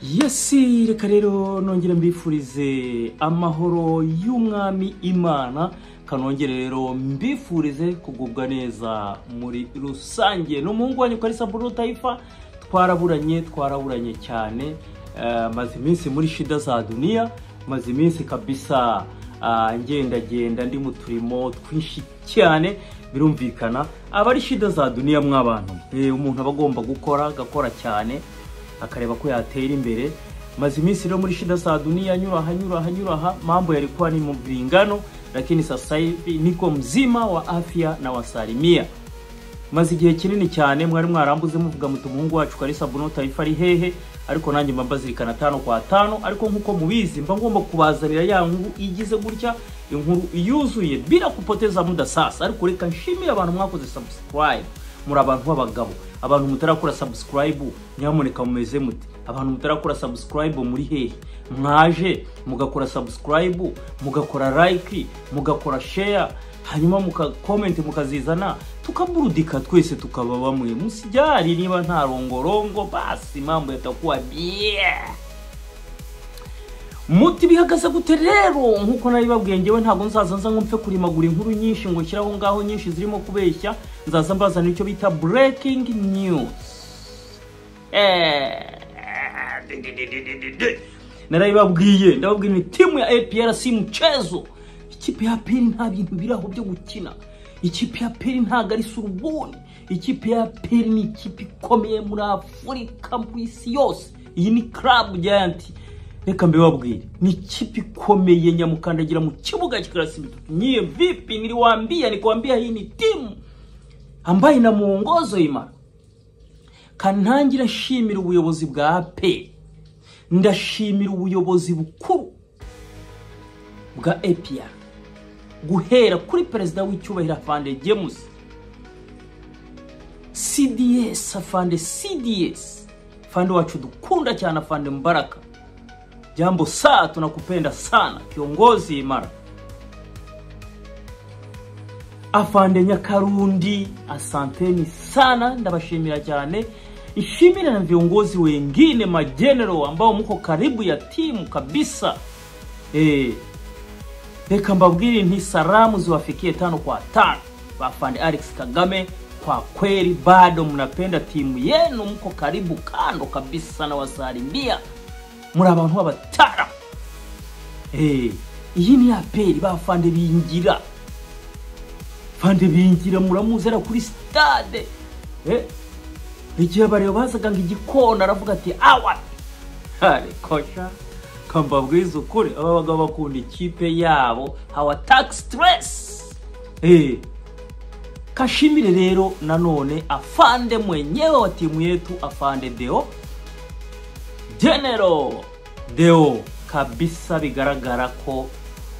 Yes, reka rero nongere mbifurize amahoro y'umwami Imana, kanongere rero mbifurize kugubwa neza muri rusange. N'umuhungu wanyu Kalisa Bruno Taifa, twaraburanye cyane, maze iminsi muri shida za dunia, maze iminsi kabisa ngendagenda ndi mu turimo twinshi cyane. Birumvikana abari shida za dunia mw'abantu, umuntu aba agomba gukora agakora cyane akareba ko yatera imbere. Maze iminsi rero muri shida za dunia, nyura aha, mambo yalikuwa ni mvingano, lakini sasa hivi niko mzima wa afya na wasalimia. Maze igihe kinini cyane mwari mwarambuze muvuga muti umuhungu wacu Kalisa Bruno Taifa ari hehe, ariko nanjye mba mbazirikana tano kwa tano. Ariko nkuko mubizi mba ngomba kubazanira ya nkuru igize gutya, inkuru yuzuye bila kupoteza muda. Sasa ariko reka nshimire abantu mwakoze subscribe, muri abantu b'abagabo. Abantu mutarakora subscribe, nyamuneka mumeze mute? Abantu mutarakora subscribe muri hehe? Mwaje mugakora subscribe, mugakora like, mugakora share, hanyuma muka comment, mukazizana tukaburudika twese tukaba bamwe. Musijali niba nta rongorongo, basi mambo yatakuwa bien. Muti bihagaze gute rero? Nkuko nabibabwiye, ngewe ntabwo nzaza nza ngo mpfe kurimagura inkuru nyinshi ngo nshyiraho ngaho nyinshi zirimo kubeshya. Nzaza mbazana icyo bita breaking news. Narabibabwiye, ndababwira ni timu ya APR si mchezo. Ikipe ya APR nta bintu biraho byo gukina. Ikipe ya APR ntabwo ari surubuni. Ikipe ya APR ni ikipe ikomeye muri Afurika, ku isi yose. Iyi ni club giant. Reka mbibabwire, ni ikipe ikomeye, nyamukandagira mu kibuga kikarasa imitutu. Nyie vipi? Niliwaambia, nikwambia hii ni timu ambayo ina muongozo imara. Kantangira nshimira ubuyobozi bwa APR, ndashimira ubuyobozi bukuru bwa APR, guhera kuri perezida w'icyubahiro afande James, CDS, afande CDS, afande wacu dukunda cyane, afande Mbaraka, jambo saa, tunakupenda sana kiongozi imara, afande Nyakarundi, asanteni sana, ndabashimira cyane. Nshimire na viongozi wengine, majenero ambao muko karibu ya timu kabisa. Reka mbabwire nti salamu ziwafikie tano kwa tano. Afande Alex Kagame, kwa kweli bado mnapenda timu yenu, mko karibu kando kabisa na wasalimia, muri abantu b'abatara. Iyi ni APR. Bafande bingira, fande bingira muramuzera kuri stade. Igihe bareba bazaga ngo igikona, aravuga ati awa ariko sha kambabwiza ukuri, aba bagabo bakunda ikipe yabo, hawataki stress. Kashimire rero nanone afande mwenyewe wa timu yetu, afande Deo, General Deo, kabisa bigaragara ko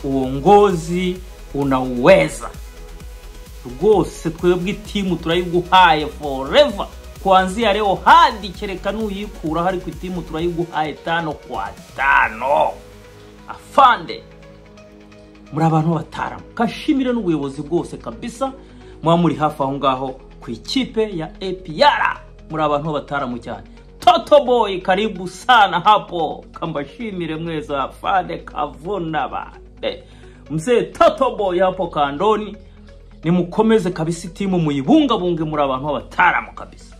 uongozi unauweza rwose. Twebwe timu turayiguhaye forever, kuanzia leo hadi kereka nuyikuraho, ariko itimu turayiguhaye tano kwa tano. Afande, muri abantu b'abataramu. Kashimire n'ubuyobozi bwose kabisa muba muri hafi aho ngaho ku ikipe ya APR, muri abantu b'abataramu cyane. Toto Boy, karibu sana hapo, kambashimire mweza afande kavuna ba mzee Toto Boy hapo kandoni, nimukomeze kabisa itimu muyibungabunge, muri abantu b'abataramu kabisa.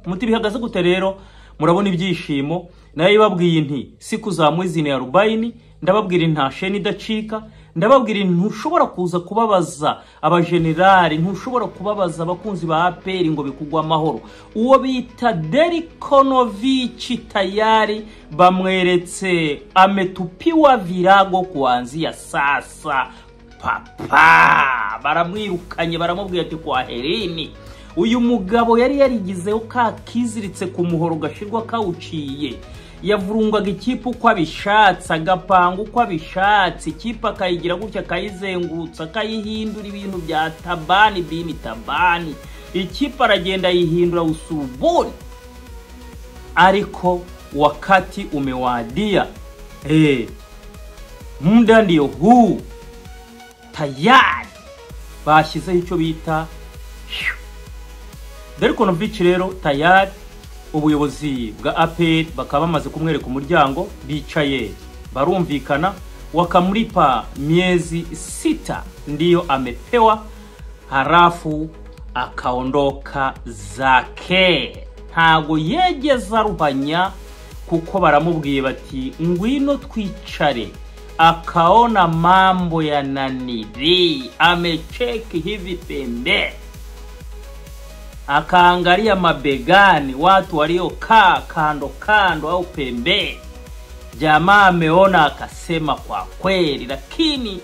Muti bihagaze gute rero? Murabona ibyishimo. Nayo ibabwiye nti siku za mwezi ni 40. Ndababwira nta sheni idacika, ndababwira ntushobora kuza kubabaza abajenerali, ntushobora kubabaza abakunzi ba APR ngo bikugwa amahoro. Uwo bita Darko Novic tayari bamweretse, ametupiwa virago kuanzia sasa papa. Baramwirukanye, baramubwira ati kwaherini. Uyu mugabo yari yarigizeho ka kiziritse ku muhoro gashirwa kawuciye, yavurungaga ikipe uko abishatse, agapanga uko abishatse, ikipe akayigira gutya, akayizengurutsa, akayihindura ibintu bya tabani bini tabani, ikipe aragenda ayihindura usurubuni. Ariko wakati umewadia, muda ndio huu, tayari bashyizeho icyo bita Darko Novic rero tayari. Ubuyobozi bwa APR bakaba bamaze kumwereka umuryango, bicaye barumvikana, wakamlipa miezi 6 ndiyo amepewa, halafu akaondoka zake. Ntago yegeza aruhanya kuko baramubwiye bati ngwino twicare, akaona mambo ya naniri, amecheki hivi pembe, akaangalia mabegani watu waliokaa kando kando au pembe. Jamaa ameona akasema kwa kweli. Lakini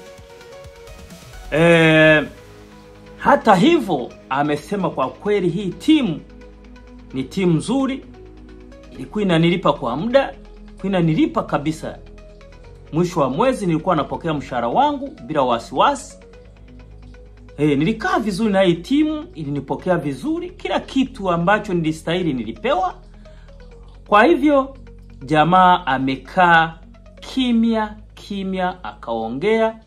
hata hivyo amesema kwa kweli hii timu ni timu nzuri, ilikuwa inanilipa kwa muda, inanilipa kabisa. Mwisho wa mwezi nilikuwa napokea mshahara wangu bila wasiwasi. Nilikaa vizuri na hii timu, ilinipokea vizuri, kila kitu ambacho nilistahili nilipewa. Kwa hivyo jamaa amekaa kimya kimya akaongea.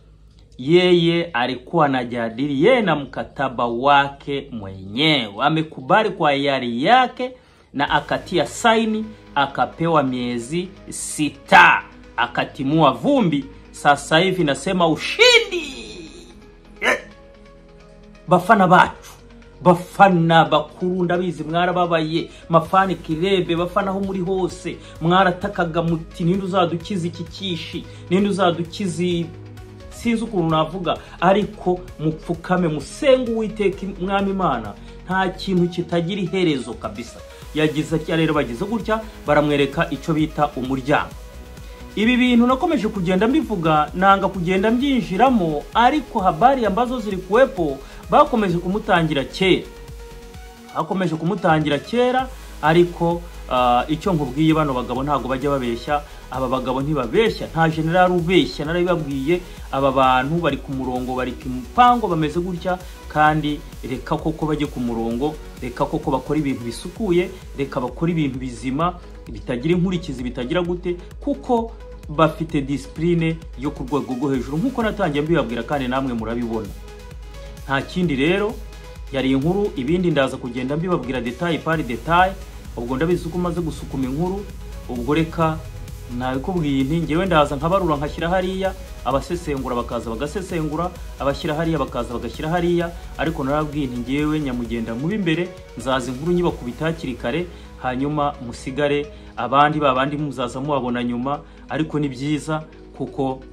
Yeye alikuwa anajadili yeye na mkataba wake mwenyewe, amekubali kwa hiari yake na akatia saini, akapewa miezi 6, akatimua vumbi. Sasa hivi nasema ushindi. Bafana bacu, bafana bakuru ndabizi mwarababaye, mafani kirebe bafana aho muri hose mwaratakaga muti ninde uzadukiza iki kishi, ninde uzadukiza, sinzi ukuntu navuga, ariko mupfukame musenge Uwiteka Mwami Imana, nta kintu kitagira iherezo kabisa. Yagize atya rero, bagize gutya baramwereka icyo bita umuryango. Ibi bintu nakomeje kugenda mbivuga, nanga kugenda mbyinjiramo, ariko habari ambazo zilikuwepo bakomeje kumutangira kera, bakomeje kumutangira kera. Ariko icyo nkubwiye, bano bagabo ntago bajya babeshya, aba bagabo ntibabeshya, nta general ubeshya, narabibabwiye. Aba bantu bari ku murongo, bari ku mupango, bameze gutya, kandi reka koko bajye ku murongo, reka koko bakora ibintu bisukuye, reka bakora ibintu bizima bitagira inkurikizi, bitagira gute, kuko bafite discipline yo ku rwego rwo hejuru nkuko natangiye mbibabwira kandi namwe murabibona. Nta kindi rero yari inkuru, ibindi ndaza kugenda mbibabwira detail par detail. Ubwo ndabizi uko umaze gusukuma inkuru, ubwo reka nabikubwiye nti ngewe ndaza nkabarura nkashyira hariya, abasesengura bakaza bagasesengura, abashyira hariya bakaza bagashyira hariya. Ariko narabwiye nti ngewe nyamugenda mubi imbere, nzaza inkuru nyibakubita hakiri kare, hanyuma musigare abandi babandi muzaza mubabona nyuma. Ariko ni byiza kuko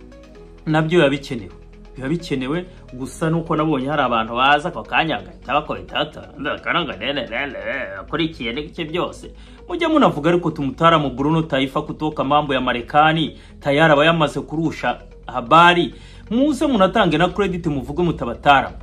nabyo biba bikenewe, biba bikenewe. Gusa nuko nabonye hari abantu baza ako kanya bagahita bakora itata akurikiye n'igice byose mujye munavuga. Ariko tumutaramu Bruno Taifa kutoka mambo ya Marekani tayari aba yamaze kurusha habari, muze munatange na credit muvuge mutabataramu.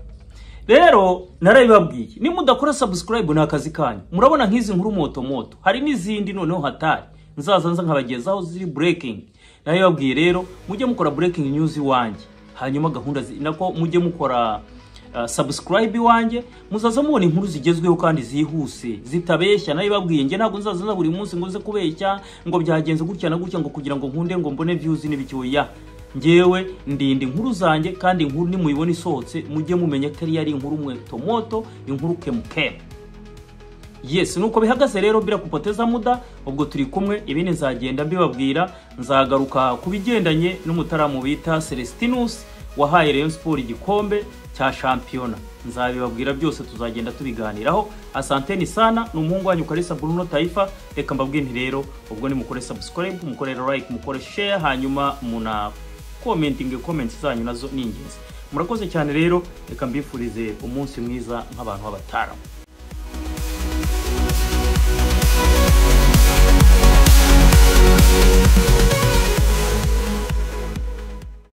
Rero narabibabwiye, nimudakora subscribe ni akazi kanyu. Murabona nk'izi nkuru moto moto, hari n'izindi noneho hatari nzaza nza nkabagezaho ziri breaking. Narabibabwiye rero mujye mukora breaking news iwanjye, hanyuma gahunda nako mujye mukora subscribe iwanjye, muzaza mubona inkuru zigezweho kandi zihuse zitabeshya. Narabibabwiye nge ntabwo nzaza nza buri munsi ngo nze kubeshya ngo byagenze gutya na gutya ngo kugira ngo nkunde ngo mbone views n'ibiki. Ngewe ndinda inkuru zanjye, kandi inkuru nimuyibona isohotse mujye mumenya ko ari inkuru mweto moto, inkuru kemukemu. Yes, nuko bihagaze rero bila kupoteza muda. Ubwo turi kumwe, ibindi nzagenda mbibabwira, nzagaruka kubigendanye n'umutaramu bita Celestinus wahaye Rayon Sport igikombe cya shampiyona, nzabibabwira byose, tuzagenda tubiganiraho. Asanteni sana, ni umuhungu wanyu Kalisa Bruno Taifa. Reka mbabwire nti rero ubwo ni mukore subscribe, mukore like, mukore share, hanyuma muna commenting, comments zanyu nazo ni ingenzi. Murakoze cyane rero, reka mbifurize umunsi mwiza nk'abantu b'abataramu.